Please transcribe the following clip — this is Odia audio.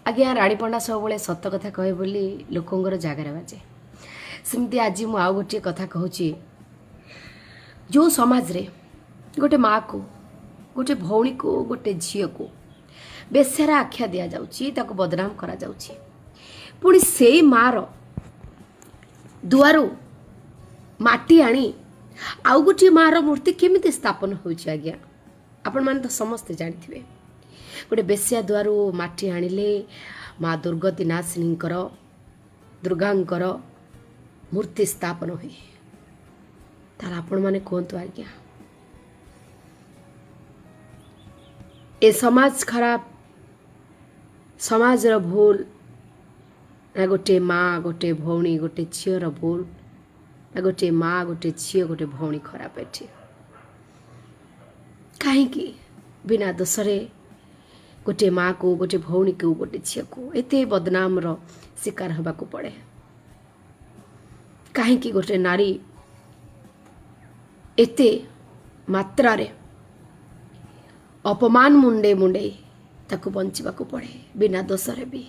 ଆଜ୍ଞା, ରାଣୀ ପଣ୍ଡା ସବୁବେଳେ ସତ କଥା କହେ ବୋଲି ଲୋକଙ୍କର ଜାଗାରେ ବାଜେ। ସେମିତି ଆଜି ମୁଁ ଆଉ ଗୋଟିଏ କଥା କହୁଛି। ଯେଉଁ ସମାଜରେ ଗୋଟେ ମାଆକୁ, ଗୋଟେ ଭଉଣୀକୁ, ଗୋଟେ ଝିଅକୁ ବେଶ୍ୟାର ଆଖ୍ୟା ଦିଆଯାଉଛି, ତାକୁ ବଦନାମ କରାଯାଉଛି, ପୁଣି ସେଇ ମାଆର ଦୁଆରୁ ମାଟି ଆଣି ଆଉ ଗୋଟିଏ ମାଆର ମୂର୍ତ୍ତି କେମିତି ସ୍ଥାପନ ହେଉଛି? ଆଜ୍ଞା, ଆପଣମାନେ ତ ସମସ୍ତେ ଜାଣିଥିବେ, ଗୋଟେ ବେଶ୍ୟା ଦୁଆରୁ ମାଟି ଆଣିଲେ ମା ଦୁର୍ଗତି ନାଶିନୀଙ୍କର, ଦୁର୍ଗାଙ୍କର ମୂର୍ତ୍ତି ସ୍ଥାପନ ହୁଏ। ତାହେଲେ ଆପଣମାନେ କୁହନ୍ତୁ ଆଜ୍ଞା, ଏ ସମାଜ ଖରାପ, ସମାଜର ଭୁଲ, ନା ଗୋଟିଏ ମା, ଗୋଟେ ଭଉଣୀ, ଗୋଟେ ଝିଅର ଭୁଲ, ନା ଗୋଟିଏ ମା, ଗୋଟେ ଝିଅ, ଗୋଟେ ଭଉଣୀ ଖରାପ? ଏଠି କାହିଁକି ବିନା ଦୋଷରେ ଗୋଟିଏ ମାଆକୁ, ଗୋଟେ ଭଉଣୀକୁ, ଗୋଟେ ଝିଅକୁ ଏତେ ବଦନାମର ଶିକାର ହେବାକୁ ପଡ଼େ? କାହିଁକି ଗୋଟେ ନାରୀ ଏତେ ମାତ୍ରାରେ ଅପମାନ ମୁଣ୍ଡେ ମୁଣ୍ଡେଇ ତାକୁ ବଞ୍ଚିବାକୁ ପଡ଼େ ବିନା ଦୋଷରେ ବି?